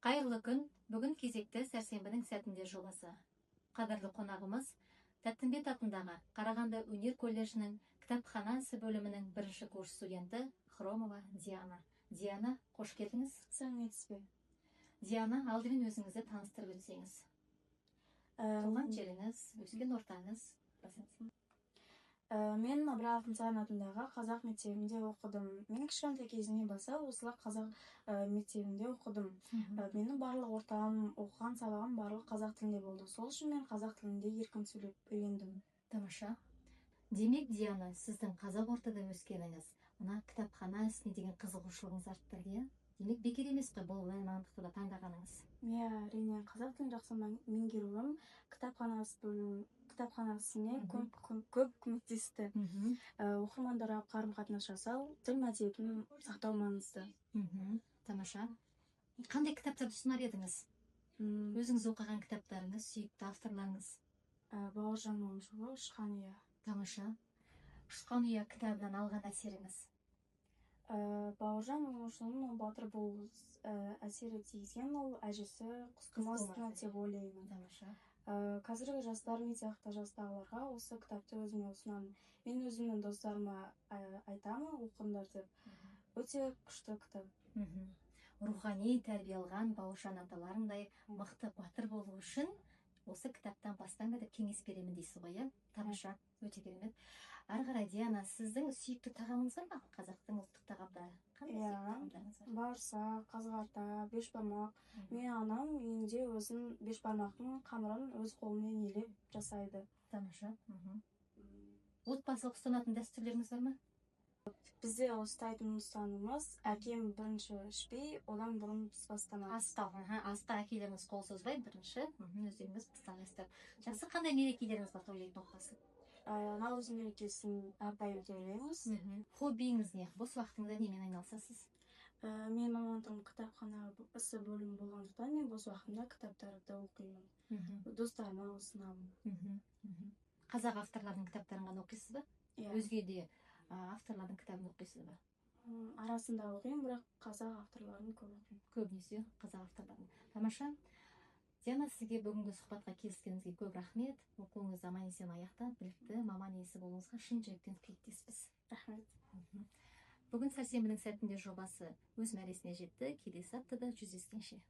Қайырлы күн! Бүгін кезекті «Сәрсенбінің сәтінде» жобасы. Қадірлі қонағымыз – Тәттімбет атындағы Қарағанды өнер колледжінің кітапхана ісі бөлімінің бірінші курс студенті Хромова Диана. Диана, қош келдіңіз! Сәлеметсіз бе! Диана, алдымен өзіңізді таныстырып өтсеңіз. Туған жеріңіз, өскен ортаңыз. Мен Ыбырай Алтынсарин атындағы қазақ мектебінде оқыдым. Мен кішкентай кезімнен бастап осылай қазақ мектебінде оқыдым. Менің барлық ортам, оқыған сабағым барлығы қазақ тілінде болды. Сол үшін мен қазақ тілінде еркін сөйлеп үйрендім. Тамаша! Демек, Диана, сіздің қазақ ортада өскеніңіз мына кітапхана ісіне деген қызығушылығыңызды арттырды, иә? Демек, бекер емес қой бұл мамандықты да таңдағаныңыз. Иә, әрине, қазақ тілін жақсы меңгеруім кітапхана бөлім, кітапхана ісіне көп көмектесті. Оқырмандарға қарым қатынас жасау, тіл мәдениетін сақтау маңызды. Тамаша! Қандай кітаптарды ұсынар едіңіз? Өзіңіз оқыған кітаптарыңыз, сүйікті авторларыңыз. Бауыржан Момышұлы, «Ұшқан ұя». Тамаша! «Ұшқан ұя» кітабынан алған әсеріңіз? Бауыржан Момышұлының батыр болу әсері тигізген, ол әжесі Құстумас Құстумас деп ойлаймын. Тамаша. Қазіргі жастар, мен сияқты жастағыларға осы кітапты өзіме ұсынамын. Мен өзімнің достарыма айтамын оқыңдар деп. Өте күшті кітап. Рухани тәрбие алған Бауыржан аталарыңдай мықты батыр болу үшін осы кітаптан бастаңдар деп кеңес беремін дейсіз ғой, иә? Тамаша, өте керемет! Ары қарай, Диана, сіздің сүйікті тағамыңыз бар ма? Қазақтың ұлттық тағамдары қандай? Иә. Сүйікті тағамдарыңыз бар? Бауырсақ, қазығарта, бешбармақ. Менің анам үйінде өзін бешбармақтың қамырын өз қолымен илеп жасайды. Тамаша. Отбасылық ұстанатын дәстүрлеріңіз бар ма? Бізде ұстайтын ұстанымымыз: әкем бірінші ішпей, одан бұрын біз бастамаймыз. Асқа әкелеріңіз қол созбай, бірінші өздеріңіз бастаңыздар. Жақсы. Қандай мерекелеріңіз бар тойлайтын отбасы? Наурыз мерекесін әрдайым тойлаймыз. Хоббиіңіз не? Бос уақытыңызда немен айналысасыз? Менің мамандығым кітапхана ісі бөлімі болғандықтан, мен бос уақытымда кітаптарды оқимын, достарыма ұсынамын. Мхм, мхм. Қазақ авторларының кітаптарын ғана оқисыз ба? Иә. Өзге де авторлардың кітабын оқисыз ба? Арасында оқимын, бірақ қазақ авторларын көп оқимын. Көбінесе қазақ авторларын. Тамаша! Диана, сізге бүгінгі сұхбатқа келіскеніңізге көп рахмет. Оқуыңызды аман есен аяқтап, білікті маман иесі болуыңызға шын жүректен тілектеспіз. Рахмет. Бүгін «Сәрсенбінің сәтінде» жобасы өз мәресіне жетті. Келесі аптада жүздескенше!